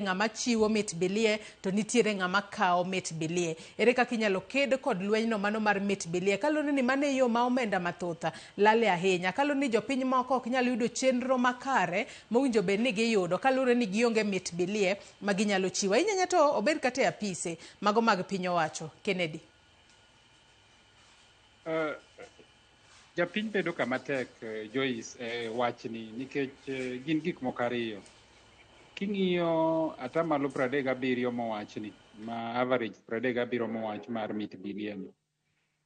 Ng'ama chiwo mit bilie to nitiere ng'ama kawo mit bilie. Ere kaka inyalo ked kod lwenyno mano mar mit bilie? Kaluwore ni mano e yo ma omenda mathoth lale ahinya. Kaluwore ni jopiny moko ok nyal yudo chenro makare mowinjo bed ni giyudo kaluwore ni gionge mit bilie ma ginyalo chiwo. Ahinya ahinya to obed kata e apise mago mag piny owacho. Kennedy. Japiny bedo kama tek Joyce e wachni nikech gin gik moko ariyo. King'iyo atamalo 37 mowachni, ma average 37 mowach mar mit bilie ni,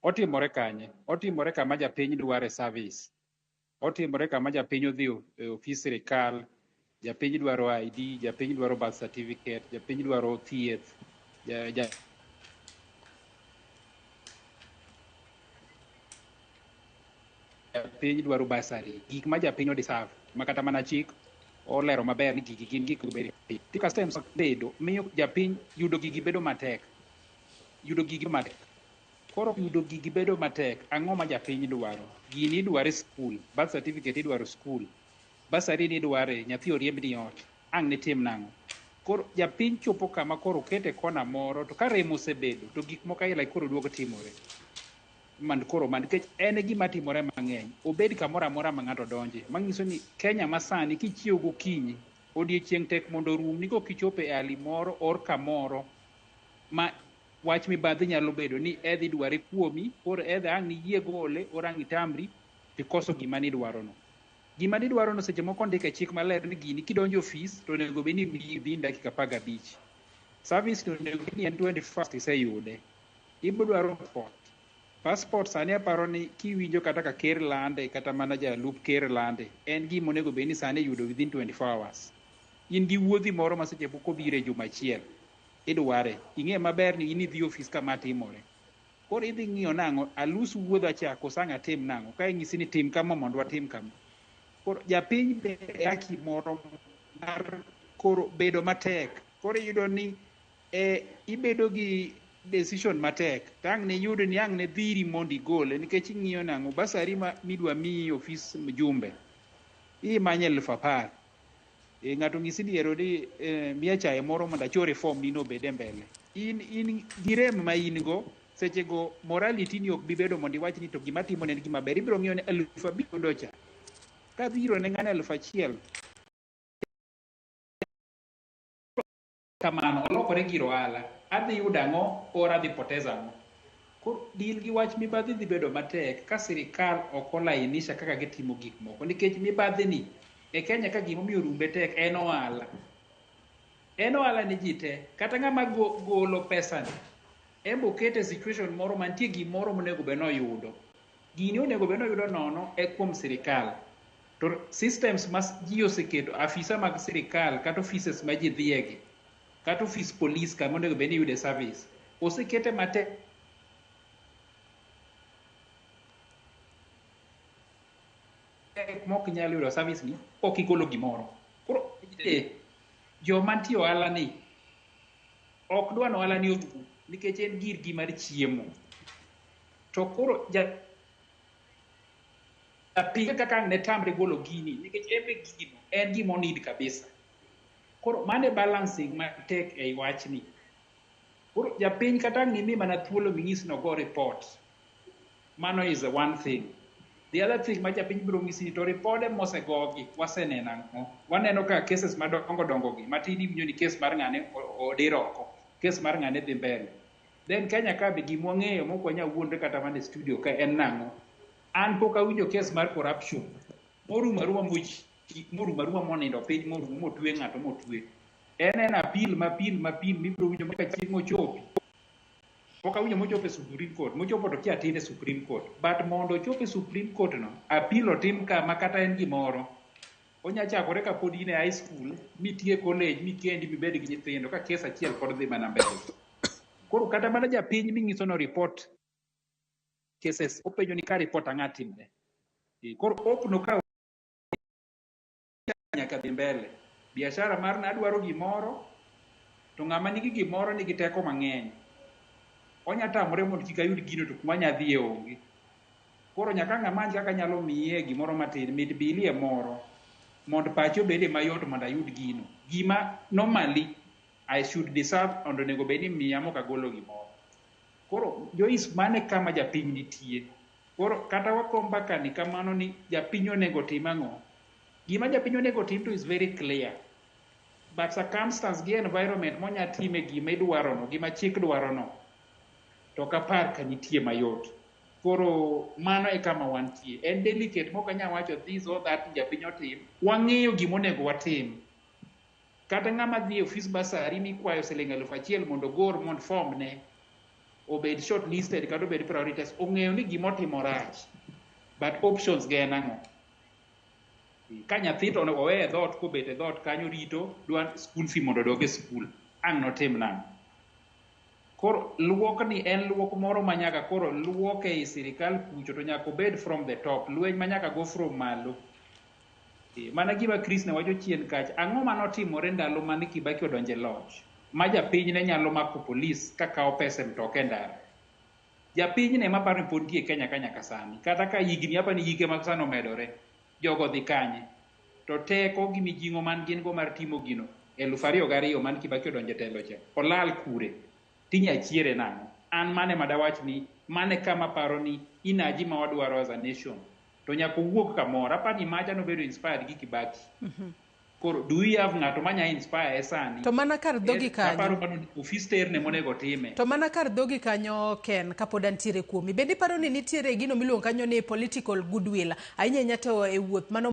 otimore kanye? Otimore kama japiny dware service. Otimore kama japiny odhi e ofis sirikal, japiny dwaro ID, japiny dwaro birth certificate, japiny dwaro thieth, ja, japiny dwaro bursary, gik ma japiny o deserve, ma kata mana chik olero maber ni gigi gin gik maber. Ka systems bedo miyo japiny yudo gigi bedo matek. Yudo gigi matek. Koro yudo gigi bedo matek, ang'o ma japiny dwaro? Gini idware skul, birth certificate idwaro skul, bursary ni idware, nyathi oriembni ot, ang' nitim nang'o? Koro japiny chopo kama koro okete kona moro, to ka rem osebedo, to gik moko aila koro duogo timore. Mand koro man nikech en e gima timore mang'eny. Obed kamoro amora ma ng'ato donje. Manyiso ni Kenya masani kichiew gokinyi, odiechieng' tek mondo orum ni kok ichopo e ali moro or kamoro ma wach mibadhi nyalo bedo ni edhi dware kuomi, koro edhi ang' niyie gole or ang' itamri tikoso gima nidwarono. Gima nidwarono seche moko ondik e chik maler ni gini kidonjo e ofis to onego bed ni imiyi within dakika 15. Service to onego bed ni en 21st iseyude. Ibodwaro passport. Passport sani aparo ni kiwinjo kata ka ker lande kata mana jalup ker lande, en gima onego bed ni sani iyudo within 24 hours. In gi wuodhi moro ma seche moko biro e juma achiel, idware. Ing'e maber ni in idhi ofis kama timore. Koro idhi ng'iyo nang'o, alus wuodha cha koso ang' atim nang'o? Ka inyisi ni tim kama mondo watim kama. Koro japiny be e haki moro mar koro bedo matek. Koro iyudo ni ibedo gi decision matek to ang' niyud ni ang' ne dhiri mondo igole nikech ing'iyo nang'o basari ma midwa miyi ofis mjumbe imanyo 10,000. Ng'ato ng'isi ni ero ni miya chae moro mondo achor form ni obed e mbele. In gi rem ma in go seche go morality ni ok bi bedo mondo iwach ni to gima timo ne en gima ber. Ibiro ng'iyo ni 5,000 yudo cha. Ka biro ne ng'ano 1,000 kamano olokore gir ohala. Adhi yudo ang'o or adhi poteza ang'o. Koro deal gi wach mibadhi dhi bedo matek ka sirikal ok olainisha kaka gitimo gik moko. Nikech mibadhi ni e Kenya ka gimomiyo rumbe tek en ohala. En ohala ni ji te. Kata ng'ama golo pesa ni, en be okete e situation moro mantie gimoro monego bed noyudo. Gini onego bed noyudo nono e kuom sirikal. To systems ma ji oseketo, afisa mag sirikal kata offices ma ji dhiye gi, kata ofis police kama onego bed ni iyude service, osekete matek mok inyal yudo service ni kok igolo gimoro. Koro joma nitie ohala ni ok dwa ni ohala ni orum nikech en girgi mar chiemo. To koro japiny kaka ang' ne tamre golo gini nikech en be gino en gima onid kabisa. Koro mano e balancing matek ei wachni. Koro japiny kata ang' nimi mana thuolo minyis ni ogo report, mano is the one thing. The other thing ma japiny biro nyisi ni to ripode mosegogi waseneno ang'o? Waneno ka cases madongo dongo gi matin iwinjo ni case mar ng'ane odir oko, case mar ng'ane dhi mbele. Then Kenya ka be gima wang'eyo mok wanyal wuondre kata mana e studio ka en nang'o? An pok awinjo case mar corruption morumo aruma morumo aruma monindo piny morumo motwe ng'ato motwe. En appeal ma appeal ma appeal mibiro winjo nyaka chieng' mochopi. Pok awinjo mochopo e Supreme Court, mochopo to kia tin e Supreme Court. But mondo ochop e Supreme Court no, appeal otim kama kata en gimoro. Onya chakore kapod in e high school, mitie college, mikendi, mibed gi nyithindo, ka kes achiel pod dhi mana mbele. Koro kata mana japiny ming'iso no report cases, openjo ni ka report ang'a timne. Koro hope no ka nyaka dhi mbele. Biashara mar na adwaro gimoro, to ng'ama nigi gimoro nigi teko mang'eny. Onya tamore mondo kik ayud gino to kuma anya dhiye onge. Koro nyaka ang' amany kaka anyalo miye gimoro matin, mit bilie moro, mondo pache obede mayot mondo ayud gino. Gima normally I should deserve mondo onego bed ni miya mok agolo gimoro. Koro Joyce, mano e kama japiny nitie. Koro kata wago mbaka ni kamano ni japiny onego tim ang'o? Gima japiny onego tim to is very clear. But circumstance gi environment monya time gima idwaro no, gima chik dwaro no, to ok apar ka nitie mayot. Koro mano e kama wantie. En delicate mok anyal wacho this or that ni japiny otim. Wang'eyo gima onego watim. Kata ng'ama dhi e ofis bursary mikwayo siling 1000 mondo ogor mondo form ne obed shortlisted kata obed prioritized, ong'eyo ni gimotimo rach. But options ge en ang'o? Ka nyathi to oweye e dhoot kobet e dhoot kanyo rito dwa school fee mondo odog e school. Ang' notim nang'o? Koro luok ni en luok moro ma nyaka koro luoke ei sirikal kucho to nyaka obed from the top. Lweny ma nyaka go from malo. Mana gima Chris ne wacho chien kacha, ang'o manotimore ndalo mane Kibaki odonjo e loch? Ma japiny ne nyalo mako polis ka kawo pesa e mtoka e ndara. Japiny ne maparo ni pod nitie Kenya ka nyaka sani. Kata ka higni apa ni hike mag sani omedore, jogo dhi kanye? To teko gi mijing'o man gin go mar timo gino 2002 man Kibaki odonjo e telo cha, olal kure? Tinya chiere nang'o? An mane madawach ni mane kama paro ni energy ma wadwaro as a nation to nyaka owuog kamoro. Aparo ni macha nobedo inspired gi Kibaki. Koro do we have ng'ato manya inspire e sani? To mana kar dhogi Aparo kanyo. mano ofis terne monego time. To mana kar dhogi kanyo Ken, kapod antiere kuomi. Bende iparo ni nitiere gino miluongo kanyo ni political goodwill, ahinya ahinya to e wuoth mano